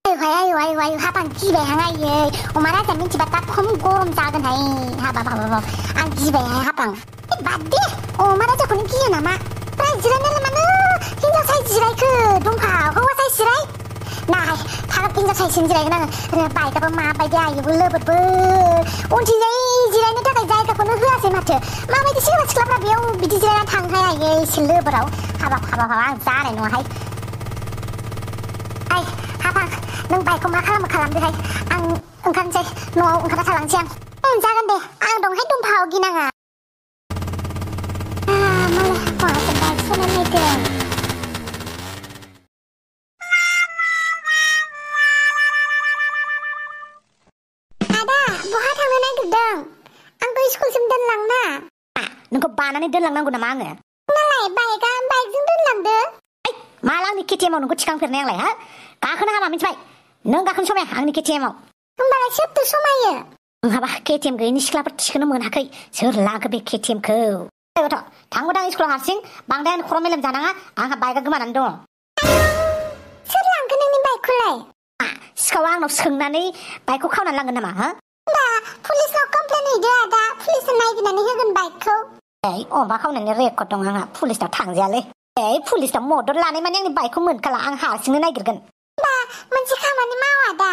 아이고 하방 집에 항아예 오마라 자민 집에 딱 홈고름 작은 하이 하바바바바 안 집에 하방 맞대 오마라 자 보는 기준아마 브라질에는 hinja sai jirai ke dongpa hawa sai sirai na thagap hinja sai sin jirai nang bai ka ma bai dia yu lebet be unti jai jirai ni takai jai ka kono hoasai matho ma bai sikla siklapra beyaw bidi jirai thang haya ye sillebraw haba ang janai nङा hai ai habang nों बाइकखौ मा खालामदो हाय आं ओंखारनोसै न'आव ओंखारना थालांसै आं जागोन दे आं दंहाय दंफाङाव गिनाङा मालाय हौवासो बाइक सालायलायदों आदा बहा थांनो नागिरदों आंखौ स्कुलसिम दोनलांना नोंखौ बानानै दोनलांनांगौ नामा आङो नालाय बाइकजों दोनलांदो माला आंनि केटिएमआव नोंखौ थिखांफेरनाय आंलाय हा गाखोनो हामा मिथिबाय नों गाखोनो समाया आंनि केटिएमआव होमबालाय सोरथो समायो नोंहाबा केटिएम गैयिनि सिख्लाफोर थिखोनो मोनाखै सोर लागो बे केटिएमखौ गथ' थांबोदां स्कुलाव हारसिं बांद्राय खर' मेलेम जानाङा आंहा बाइकआ गोमानानै दङ सोर लांगोन नोंनि बाइकखौलाय सिखावा आंनाव सोंनानै बाइकखौ खावनानै लांगोन नामा हा होमबा पुलिसनाव कमप्लेन हैदो आदा पुलिसआ नायगिरनानै होगोन बाइकखौ अमा खावनायनि रेकर्ड दं आंहा पुलिसनाव थांजायालै पुलिसनाव मदद लानाय माने आंनि बाइकखौ मोनखाला आं हारसिंनो नागिरगोन मोनसे खामानि मावा दा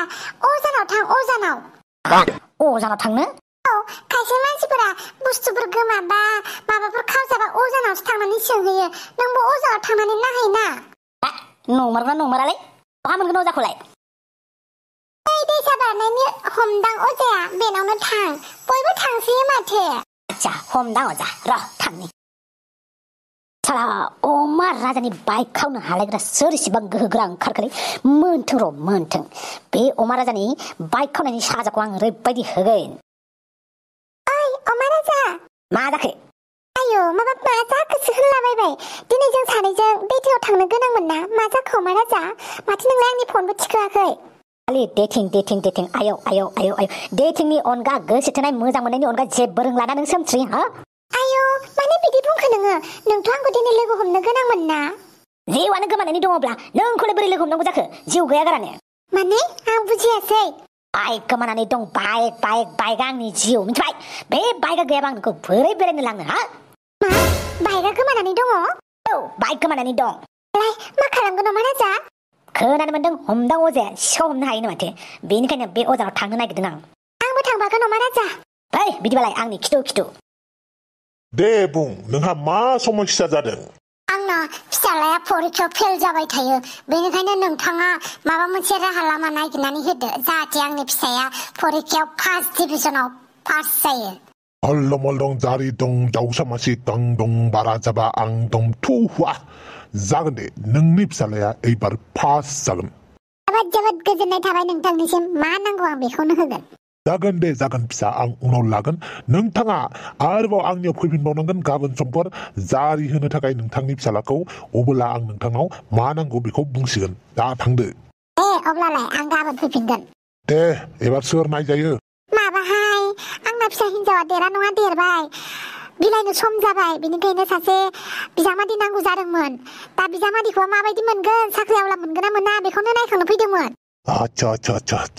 अजानाव थां अजानाव थांनो औ खायसे मानसिफोरा बुस्थुफोर गोमाबा माबाफोर खावजाबा अजानावसो थांनानै सोंहैयो नोंबो अजानाव थांनानै नायहैना नंमारालाय बहा मोनगोन अजाखौलाय दैसा बारनायनि हमदां अजाया बेनावनो थां बयबो थांसैयो माथो आच्छा हमदां अजा र' थांनि साला अमा राजानि बाइक खावनो हालायग्रा सोर इसिबां गोहोगोरा ओंखारखोलै मोनथों बे अमा राजानि बाइक खावनायनि साजाखौ आं ओरैबायदि होगोन ओइ अमा राजा मा जाखो आयौ माबा मा जाखोसो होनलाबायबाय दिनै जों सानैजों डेटिंआव थांनो गोनांमोन ना मा जाखो अमा राजा माथो नोंलाय आंनि फनबो थिखोआखै खालि डेटिं आयौ डेटिंनि अनगा गोसो थोनाय मोजां मोननायनि अनगा जेबो रोंलाना नों सोमस्रि हा आयौ माने बिदि बुंखो नोंथ' आंखौ दिनै लोगो हमनो गोनांमोन ना जिउआनो गोमानानै दङब्ला नोंखौलाय बोरै लोगो हमनांगौ जाखो जिउ गैया गारानो माने आं बुजियासै बाइक गोमानानै दं बाइकआ आंनि जिउ मिथिबाय बे बाइकआ गैयाबा आं नोंखौ बोरै बेरायनो लांनो हा मा बाइकआ गोमानानै दङ औ बाइक गोमानानै दं लाय मा खालामगोन अमा राजा खोनानो मोनदों हमदां अजाया सिखाव हमनो हायोनो माथो बेनिखायनो बे अजानाव थांनो नागिरदों आंबो थांफागोन अमा राजा बिदिबालाय आंनि खिथु दे बुं नोंहा मा समस्या जादों आंना फिसालाया फरिखायाव फेल जाबाय थायो बेनिखायनो नोंथाङा माबा मोनसे राहा लामा नागिरनानै होदो जाहाथे आंनि फिसाया फरिखायाव फार्स्ट डिभिजनाव पास जायो हल्लमल्लं जारि दं दाउसा मासि गां दं बारा जाबा आं दं थुहुआ जागोन दे नोंनि फिसालाया एबार पास जागोन जोबोद गोजोननाय थाबाय नोंथांनिसिम मा नांगौ आं बेखौनो होगोन जागोन फिसा आं उनाव लागोन नोंथाङा आरोबाव आंनियाव फैफिनबावनांगोन गाबोन समफोर जारि होनो थाखाय नोंथांनि फिसालाखौ अब्ला आं नोंथांनाव मा नांगौ बेखौ बुंसिगोन दा थांदो अब्लालाय आं गाबोन फैफिनगोन दे एबार सोर नायजायो माबाहाय आंना फिसा हिनजावा देरा नङा देरबाय बिलाइनो सम जाबाय बेनिखायनो सासे बिजामादै नांगौ जादोंमोन दा बिजामादैखौ माबायदि मोनगोन साख्रि आवला मोनगोन ना मोना बेखौनो नायखांनो फैदोंमोन आच्छा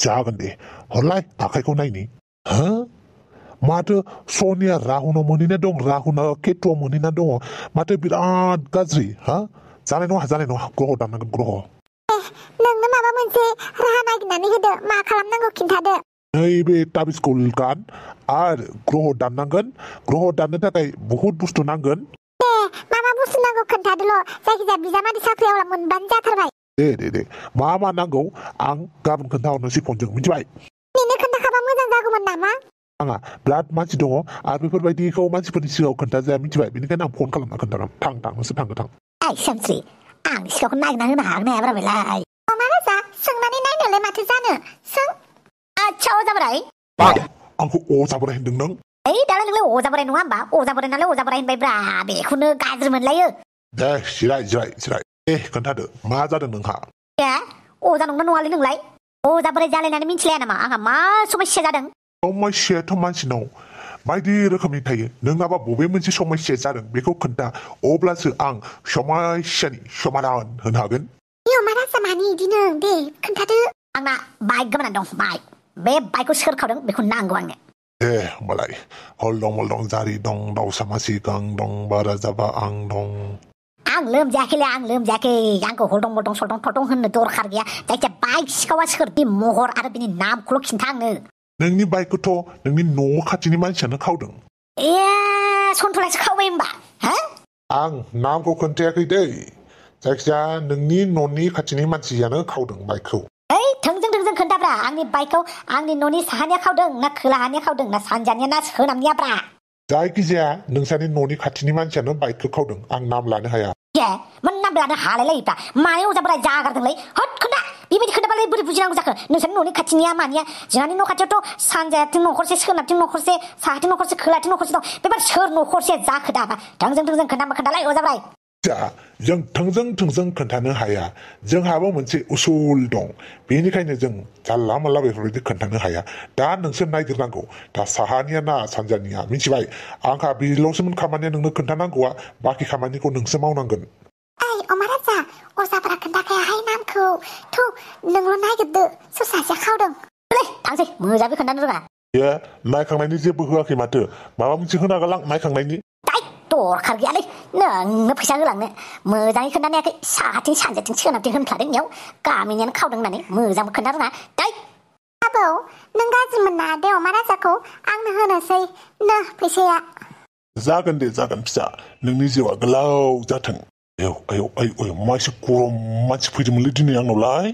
जागोन दे हरलाय आखाइखौ नायनि हो माथो सनिया राहुनाव मोनहैना दं राहुना केतुआव मोनहैना दङ माथो बिराद गाज्रि हा जानाय नङा ग्रह दाननांगोन ग्रह नोंनो माबा मोनसे राहा नागिरनानै होदो मा खालामनांगौ खिन्थादो नैबे ताबिजखौ गान आरो ग्रह दाननांगोन ग्रह दाननो थाखाय बहुत बुस्थु नांगोन मा बुस्थु नांगौ खोन्थादोल' जायखिजाया बिजामादै साख्रि आवला मोनबानो जाथारबाय दे मा नांगौ आं गाबोन खोन्थाहरनोसै फनजों मिथिबाय नोंनो खोन्थाखाबा मोजां जागौमोन नामा आंहा बिराद मानसि दङ आरो बेफोरबायदिखौ मानसिफोरनि सिगाङाव खोन्थाजाया मिथिबाय बेनिखायनो आं फन खालामना खोन्थागोन थां नोंसोर थां सोमस्रि आंनि सिगाङाव नागिरना होनो हागोन ना हाया बेलाय अमा राजा सोंनानै नायनोलाय माथो जानो सों आच्छा अजा बोराय आंखौ अजा बोराय होनदों नों दालाय नोंलाय अजा बोराय नङा होमबा अजा बोराय नालाय अजा बोराय होनबायब्रा बेखौनो गाज्रि मोनलायो दे जिराय खोन्थादो मा जादों नोंहा अजा नंना नङालै नोंलाय अजा बोराय जालायनानै मिथिलाया नामा आंहा मा समस्या जादों समस्यायाथ' मानसिनाव बायदि रोखोमनि थायो नोंनाबा बबे मोनसे समस्या जादों बेखौ खोन्था अब्लासो आं समस्यानि समाधान होनो हागोन मानि इदि नों दे खोन्थादो आंना बाइक गोमानानै दं बाइक बे बाइकखौ सोर खावदों बेखौ नांगौ आंनो होमबालाय हलदं जारि दं दाउसा मासि गां दं बारा जाबा आं दं आं लोमजायाखैलै आं लोमजायाखै आंखौ हलदं सलदं थलदं होननो दरखार गैया जायखिया बाइक सिखावा सोरनि महर आरो बिनि नामखौल' खिन्था आंनो नोंनि बाइकखौथ' नोंनि न' खाथिनि मानसियानो खावदों ए सन्थलासो खावबाय होमबा हो आं नामखौ खोन्थायाखै दै जायखिजाया नोंनि न'नि खाथिनि मानसियानो खावदों बाइकखौ थोंजों खोन्थाब्रा आंनि बाइकखौ आंनि न'नि साहानिया खावदों ना खोलाहानिया खावदों ना सानजानिया ना सोनाबनियाब्रा जायखिजाया नोंसानि न'नि खाथिनि मानसियानो बाइकखौ खावदों आं नाम लानो हाया मोन नाम लानो हालायलायोब्रा मायाव अजाब्रा जागारदोंलै हट खोन्था बेबायदि खोन्थाबालाय बोरै बुजिनांगौ जाखो नोंसानि न'नि खाथिनिया मानिया जोंहानि न' खाथियावथ' सानजायाथिं न'खरसे सोनाबथिं न'खरसे साहाथिं न'खरसे खोलाथिं न'खरसे दं बेबार सोर न'खरसे जाखो दाबा थोंजों खोन्थालाय अजाब्राय जों थोंजों खोन्थानो हाया जोंहाबो मोनसे उसुल दं बेनिखायनो जों जानला मोनला बेफोरबायदि खोन्थानो हाया दा नोंसोर नायगिरनांगौ दा साहानिया ना सानजानिया मिथिबाय आंहा बेल'सोमोन खामानिया नोंनो खोन्थानांगौआ बाखि खामानिखौ नोंसो मावनांगोन अमाराजा अजाफोरा खोन्थाखायाहाय नामखौ थौ नोंल' नायगिरदो सोर सासेया खावदों थांसै मोजाङै खोन्थानो रोङा नायखांनायनि जेबो होआखै माथो माबा मोनसे होनागालां नायखांनायनि दरखार गैयालै नोंनो फैसा होलांनो मोजाङै खोन्थानायाखै साहाथिं सानजाथिं सोनाबथिं होनखादों बेयाव गामिनियानो खावदों होननानै मोजांबो खोन्था रोङा आबौ नों गाज्रि मोनना दे अमाराजाखौ आंनो होनोसै नो फैसाया जागोन दे जागोन फिसा नोंनि जिउआ गोलाव जाथों आयौ मा एसे गरम मानसि फैदोंमोनलै दिनै आंनावलाय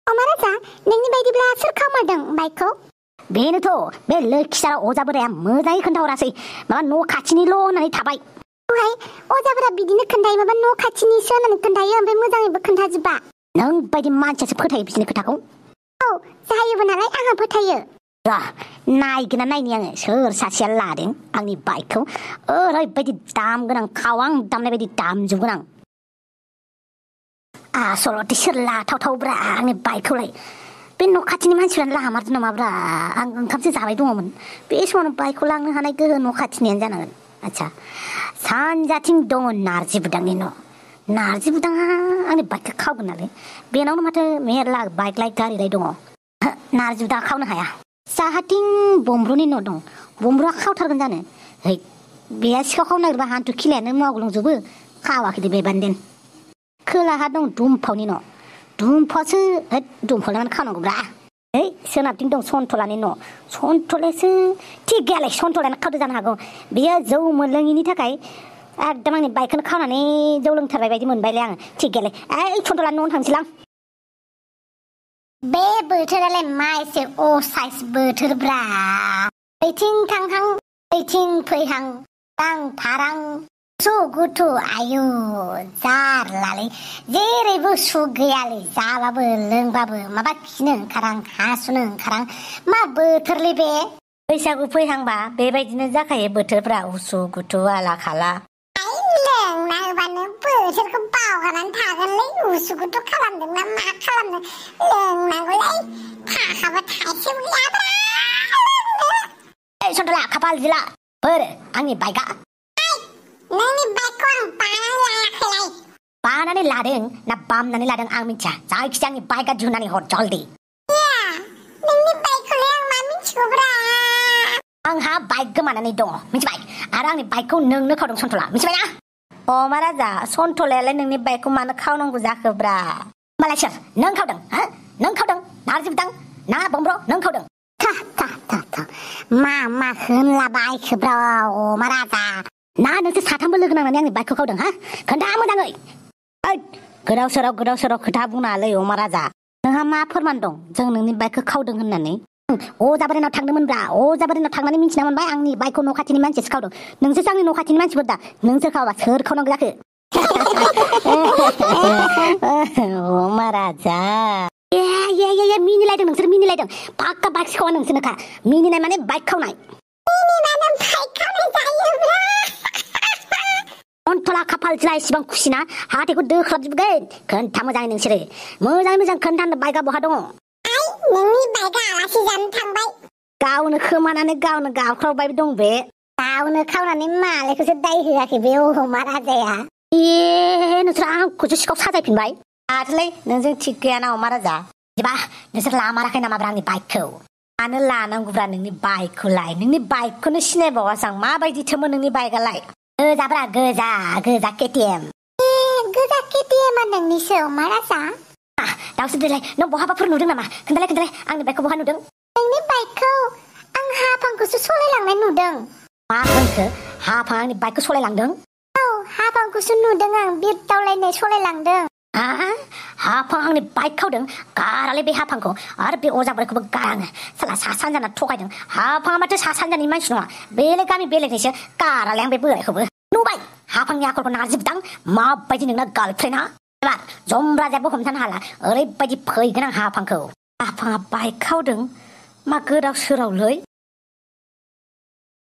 अमाराजा नोंनि बायदिब्ला सोर खावमारदों बाइकखौ बेनोथ' बे लोखिसारा अजा बोराया मोजाङै खोन्थाहरासै माबा न' खाथिनिल' होननानै थाबाय अजाफोरा बिदिनो खोन्थायो माबा न' खाथिनिसो होननानै खोन्थायो ओमफ्राय मोजाङैबो खोन्थाजोबा नों बायदि मानसियासो फोथायो बिदिनो खोथाखौ जायोबो नालाय आंहा फोथायो नायगोना नायनि आङो सोर सासेया लादों आंनि बाइकखौ ओरैबायदि दाम गोनां खावां दामनाय बायदि दामजोबगोन आं आसलथे सोर लाथावथावब्रा आंनि बाइकखौलाय बे न' खाथिनि मानसिफ्रानो लामारदों नामाब्रा आं ओंखामसो जाबाय दङमोन बे समावनो बाइकखौ लांनो हानाय गोहो न' खाथिनियानो जानांगोन आच्छा सानजाथिं दङ नारजि बुदांनि नारजि बुदाङा आंनि बाइकखौ खावगोन नालाय बेनावनो माथो मेरला बाइकलाय गारिलाय दङ नारजि बुदाङा खावनो हाया साहाथिं बमब्रुनि न' दं बमब्रुआ खावथारगोन जानो बेहा सिखाव खावनो नागिरबा हान्थु खिलायानो मावग्लुंजोबो खावाखै दे बेबान्देन खोलाहा दं दुमफावनि न' दुमफावसो दुमफावलाय मानो खावनांगौब्रा सोनाबथिं दं सन्थलानि न' सन्थलायासो थिग गैयालाय सन्थलायानो खावदो जानो हागौ बेयो जौ मोनलोङिनि थाखाय एकदम आंनि बाइकखौनो खावनानै जौ लोंथारबाय बायदि मोनबायलाय आङो थिग गैयालाय सन्थलानि न'आवनो थांसैलां बे बोथोरालाय मा एसे असाइस बोथोरब्रा ओइथिं थांहां ओइथिं फैहां थां थारां गुथु आयु जारलालै जेरैबो सुख गैयालै जाबाबो लोंबाबो माबा खिनो ओंखारां हासुनो ओंखारां मा बोथोरलै बे बैसागु फैहांबा बेबायदिनो जाखायो बोथोरफ्रा उसु गुथु आला खाला लोंना होबानो बोथोरखौ बावगारनानै थागोनलै उसु गुथु खालामदों ना मा खालामदों लोंनांगौलै थाखाबो थाइसेबो गैयाब्रा सन्थला खाफाल जिला बोर आंनि बाइकआ नोंनि बाइकखौ आं बानानै लादों ना बामनानै लादों आं मिथिया जायखिजाया आंनि बाइकआ दिहुननानै हर जल्दी नोंनि बाइकखौलाय आं मा मिथिगौब्रा आंहा बाइक गोमानानै दङ मिथिबाय आरो आंनि बाइकखौ नोंनो खावदों सन्थला मिथिबायना अमाराजा सन्थलायालाय नोंनि बाइकखौ मानो खावनांगौ जाखोब्रा मालाय सोर नों खावदों नों खावदों नारजि बुदां ना बमब्र नों खावदों मा होनला बाइकखौब्रा अमाराजा ना नोंसोर साथामबो लोगो नांनानै आंनि बाइकखौ खावदों खोन्था मोजाङै गोदाव सोराव खोथा बुंनालै अमाराजा नोंहा मा फोरमान दं जों नोंनि बाइकखौ खावदों होननानै अजा बोरायनाव थांदोंमोनब्रा अजा बोरायनाव थांनानै मिथिना मोनबाय आंनि बाइकखौ न' खाथिनि मानसियासो खावदों नोंसोरसो आंनि न' खाथिनि मानसिफोर दा नोंसोर खावाबा सोर खावनांगौ जाखो अमाराजा मिनिलायदों नोंसोर मिनिलायदों पाक्का बाइक सिखावा नोंसोरनोखा मिनिनाय माने बाइक खावनाय सन्थला खाफाल जिला इसिबां खुसिना हाथायखौ दोख्लाबजोबगोन खोन्था मोजाङै नोंसोरो मोजां खोन्थानो बाइकआ बहा दङ नोंनि बाइकआ आलासि जानो थांबाय गावनो खोमानानै गावनो गावख्रावबाय दं बे गावनो खावनानै मालायखौसो दाय होआखै बे अमा राजाया नोंसोर आंखौसो सिखाव साजायफिनबाय आथलै नोंजों थिग गैया ना अमा राजा बिदिबा नोंसोर लामाराखै नामाब्रा आंनि बाइकखौ मानो लानांगौब्रा नोंनि बाइकखौलाय नोंनि बाइकखौनो सिनायबावासो आं माबायदिथोमोन नोंनि बाइकआलाय गोजाब्रा गोजा गोजा केटिएम गोजा केटिएमआ नोंनिसो अमा राजा दावसोदोलाय नों बहाबाफोर नुदों नामा खोन्थालाय आंनि बाइकखौ बहा नुदों नोंनि बाइकखौ आं हाफांखौसो सलायलांनाय नुदों मा होनखो हाफां आंनि बाइकखौ सलायलांदों औ हाफांखौसो नुदों आं बिरदावलायनाय सलायलांदों हाफां आंनि बाइक खावदों गारालै बे हाफांखौ आरो बे अजा बोरायखौबो गाराङो साला सा सानजाना थगायदों हाफाङा माथो सा सानजानि मानसि नङा बेलेग गामि बेलेगनिसो गारालै आं बे बोरायखौबो नुबाय हाफांनि आखलखौ नारजोबदां माबायदि नोंना गार्लफ्रेन्डआ एबार जमराजायाबो हमथानो हाला ओरैबायदि फैगोन आं हाफांखौ हाफाङा बाइक खावदों मा गोदाव सोरावलै